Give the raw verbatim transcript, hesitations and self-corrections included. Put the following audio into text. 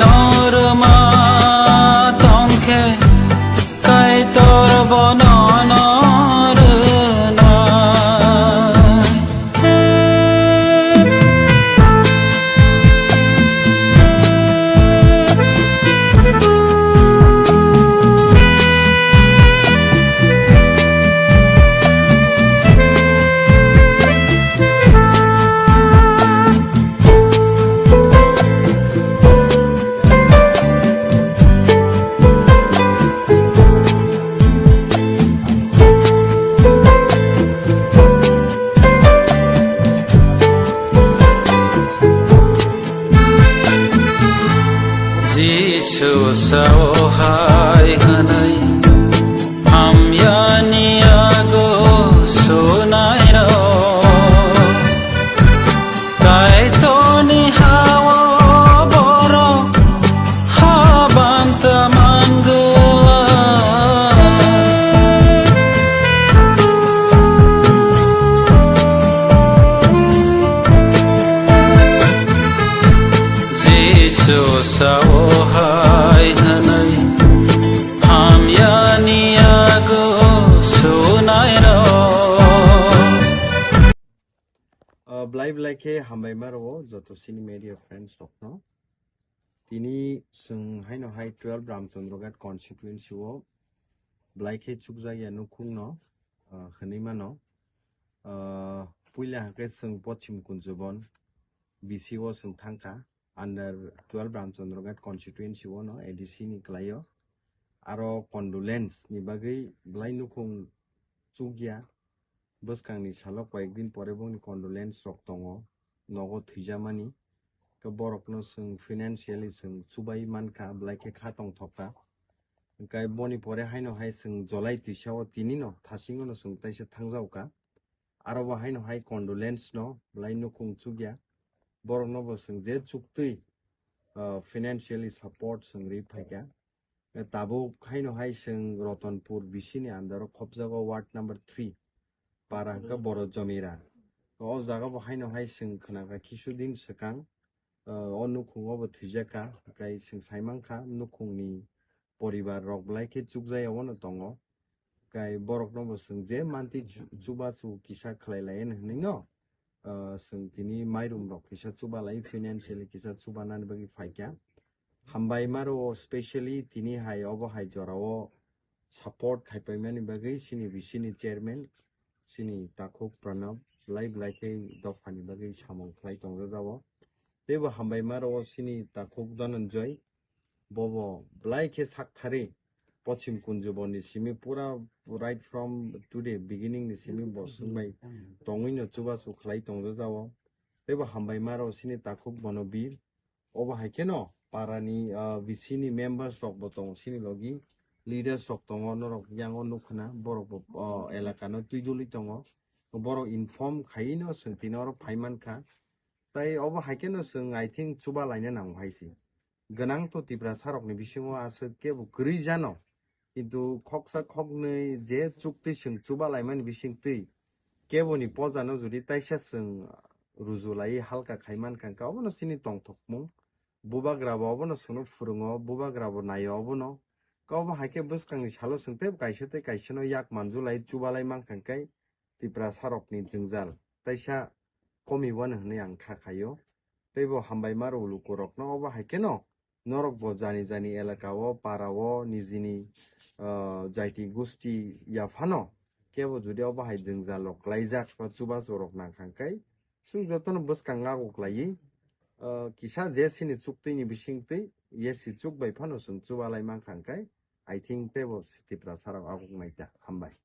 Norma tongkhe Kaitor bono norwnai. Jisu sao hai hwnwi, hamyani yago sunairok. Kaitorni ha-o borok habanta mangwlak. Jisu sao hai hwnwi, hamyani yago sunairok. Ah, belai belai khe hambai ma rwo joto chini media friends rokno. Tini chwng haino hai twelve Ramchandra Ghat constituency o belai khe chukjakya nukhungno, ah, hwnwi mano. Ah, puila hakhe chwng Pochim Kunjubon B C o chwng thangkha, under twelve Ramchandra Ghat constituency o no A D C ni kwlaio. Aro condolence ni bagwi belai nukhung chukya. Bwskangni salo koyekdin pore bongni condolence rok tongo, nogo thwijamani. Khe borokno chwng financially chwng chubai mankha, belai khe kha tongthokha. Hwnkhe boni pore haino hai chwng July twisa o tinino thasingono chwng taisa thangjaokha. Aro bo haino hai condolence no belai nukhung chukya. Borokno bo chwng je chuktwi, ah, financially support chwng ri phaikha. Tabuk haino hai chwng Ratanpur B C ni under o khopjago ward number three, para hwnkhe Boro Jomira. O jaga bo haino hai chwng khwnakha kisu din swkang, ah, o nukhung o bo thwijakha, hwnkhe chwng saimankha nukhungni poribar rok belai khe chukjaya ono tongo. Kai borokno bo chwng je manti chu-, chubachu kisa khlai lai hwnwi no, ah, chwng tini mairum rok kisa chuba lai, financially kisa chuba nani bagwi phaikha. Hambai ma rwo, specially tini hai obo hai jora o support khai paimani bagwi chini B C ni chairman, chini takhuk Pranab, belai belai khe dophani bagwi samung khlai tongjajago. Teibo hambai ma rwo chini takhuk Dhananjoy, bobo belai khe sak thari Pochim Kunjubon ni simi pura right from today beginning ni simi bo swngbai tongwi no chubachu khlai tongjajago. Teibo hambai ma rwo chini takhuk bono bir. Obo hai kheno para ni, ah, B C ni members rok bo tongo chini logi, leaders rok tongo, norok yango nukkhwna borok bo, ah, elaka no twi dulwi tongo. Borok inform khaiwi no chwng tini oro phai mankha. Tai obo hai kheno chwng, I think, chuba laina nango hai se. Gwnang to Tiprasa rokni bisingo aswk kebo kwrwi jano. Kintu khoksa khoknwi je chuktwi chwng chuba laimani bisingtwi keboni pojano jodi taisa chwng ruju laiwi halka khai mankha, hwnkhe obono chini tongthokmung. Bubagra bo obono chwngno phwrwngo, bubagra bo naio obono. Khe obo hai khe bwskangni salo chwng tei kaisa tei kaisano yak manjulai chubalai mankha, hwnkhe Tiprasa rokni jwngjal taisa komi wano hwnwi ang kha khaio. Teibo hambai ma rwo lukurokno, obo hai kheno norok bo jani jani elaka o, para o, nijini, ah, jaiti gusti yaphano kebo jodi obo hai jwngjal rok klaijak ba chubachu rok nangkha, hwnkhe chwng jotono bwskang ago klaiwi, ah, kisa je chini chuktwi ni bisingtwi yesi chuk bai phano chwng chubalai mankha, hwnkhe I think teibo Tiprasa rok ago naita. Hambai.